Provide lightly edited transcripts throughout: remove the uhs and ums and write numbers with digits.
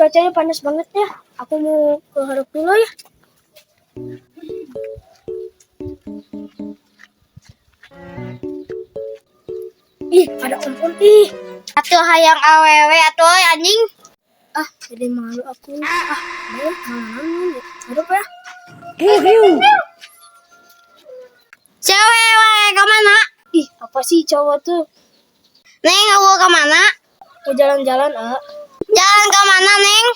Cuacanya panas banget ya. Aku mau ke harap dulu ya. Ih, ada om-om ih. Atuh hayang awewe atuh anjing. Ah, jadi malu aku. Ah, udah malu. Harap ya. Cewek wae ka mana? Ih, apa sih cowok tuh? Neng eueuh ka mana? Mau jalan-jalan, ah. Jalan ka mana, Neng?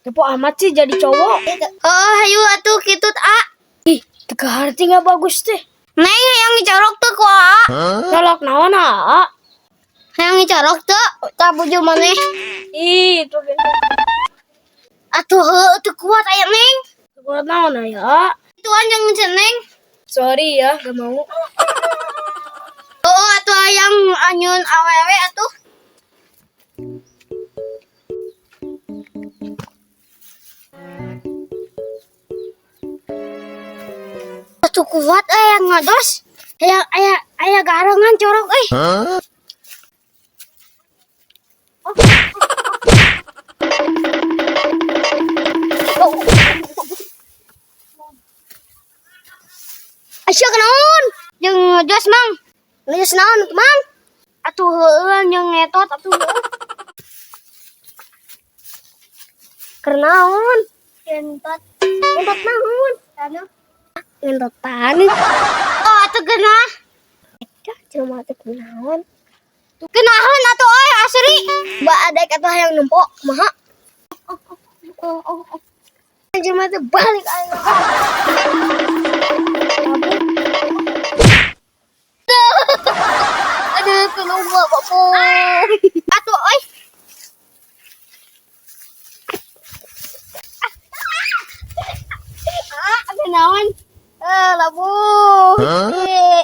Kepo amat sih jadi cowok. Oh, hayu atuh kitu a. Ih, teka hati nggak bagus deh. Neng hayang dicorok teu ku a. Colok naon, ah. Hayang dicorok teu? Tah bujur maneh. Ih, itu gini. Atuh heueuh teu kuat aya Neng. Kuat naon ya? Itu anjing Neng. Sorry ya, gak mau. Oh, atuh hayang anyun awewe atuh. Atuh kuat hayang ngados. Hayang aya aya garangan corok euy. Aisyah kenaon? Jeung ngejas mang. Ngejas naon mang? Atuh heueuh jeung ngetot atuh heueuh. Keur naon? Ngentot. Ngentot naon? Anu. Ngentotan. Oh, atuh geunah. Dah, jelema teh kunaon? Geunaheun atuh euy asri. Ba adek atuh hayang nempo, kumaha? Oh, oh. Jelema teh balik aing. Aduh, tolong bapak po. Atuh euy. Ah, geunaheun. Eh, labuh. Huh? Eh.